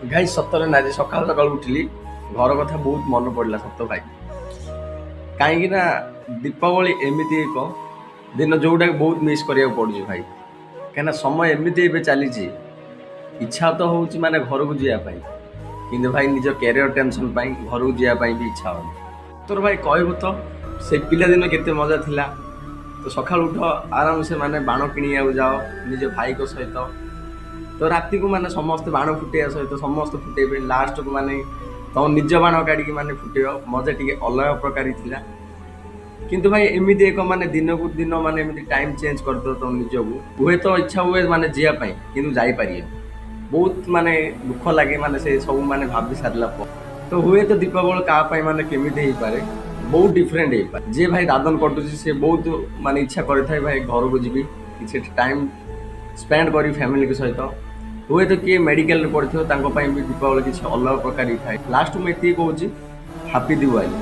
ଭାଇ, ସତରେ ନା, ଆଜି ସକାଳୁ ସକାଳୁ ଉଠିଲି, ଘର କଥା ବହୁତ ମନେ ପଡ଼ିଲା ସତ ଭାଇ। କାହିଁକି ନା ଦୀପାବଳି ଏମିତି ଏକ ଦିନ ଯୋଉଟାକି ବହୁତ ମିସ୍ କରିବାକୁ ପଡ଼ୁଛି ଭାଇ। କାହିଁକିନା ସମୟ ଏମିତି ଏବେ ଚାଲିଛି, ଇଚ୍ଛା ତ ହେଉଛି ମାନେ ଘରକୁ ଯିବା ପାଇଁ, କିନ୍ତୁ ଭାଇ, ନିଜ କ୍ୟାରିୟର ଟେନସନ୍ ପାଇଁ ଘରକୁ ଯିବା ପାଇଁ ବି ଇଚ୍ଛା ହେଉନି। ତୋର ଭାଇ କହିବୁ ତ, ସେ ପିଲାଦିନ କେତେ ମଜା ଥିଲା। ତ ସକାଳୁ ଉଠ, ଆରାମସେ ମାନେ ବାଣ କିଣିବାକୁ ଯାଅ ନିଜ ଭାଇଙ୍କ ସହିତ। ତ ରାତିକୁ ମାନେ ସମସ୍ତେ ବାଣ ଫୁଟେଇବା ସହିତ ସମସ୍ତେ ଫୁଟେଇବେ, ଲାଷ୍ଟକୁ ମାନେ ତମ ନିଜ ବାଣ କାଢ଼ିକି ମାନେ ଫୁଟେଇବ, ମଜା ଟିକେ ଅଲଗା ପ୍ରକାର ଥିଲା। କିନ୍ତୁ ଭାଇ, ଏମିତି ଏକ ମାନେ ଦିନକୁ ଦିନ ମାନେ ଏମିତି ଟାଇମ୍ ଚେଞ୍ଜ କରିଦେବ ତମ ନିଜକୁ। ହୁଏତ ଇଚ୍ଛା ହୁଏ ମାନେ ଯିବା ପାଇଁ, କିନ୍ତୁ ଯାଇପାରିବେନି। ବହୁତ ମାନେ ଦୁଃଖ ଲାଗେ ମାନେ ସେ ସବୁ ମାନେ ଭାବି ସାରିଲା ପରେ। ତ ହୁଏତ ଦୀପାବଳି କାହା ପାଇଁ ମାନେ କେମିତି ହେଇପାରେ, ବହୁତ ଡିଫରେଣ୍ଟ ହେଇପାରେ। ଯିଏ ଭାଇ ଦାଦନ ଖଟୁଛି, ସେ ବହୁତ ମାନେ ଇଚ୍ଛା କରିଥାଏ, ଭାଇ ଘରକୁ ଯିବି, କିଛି ଟାଇମ୍ ସ୍ପେଣ୍ଡ କରିବି ଫ୍ୟାମିଲିଙ୍କ ସହିତ। ହୁଏତ କିଏ ମେଡ଼ିକାଲରେ ପଡ଼ିଥିବ, ତାଙ୍କ ପାଇଁ ବି ଦୀପାବଳି କିଛି ଅଲଗା ପ୍ରକାର ହେଇଥାଏ। ଲାଷ୍ଟ ମୁଁ ଏତିକି କହୁଛି, ହାପି ଦିୱାଲି।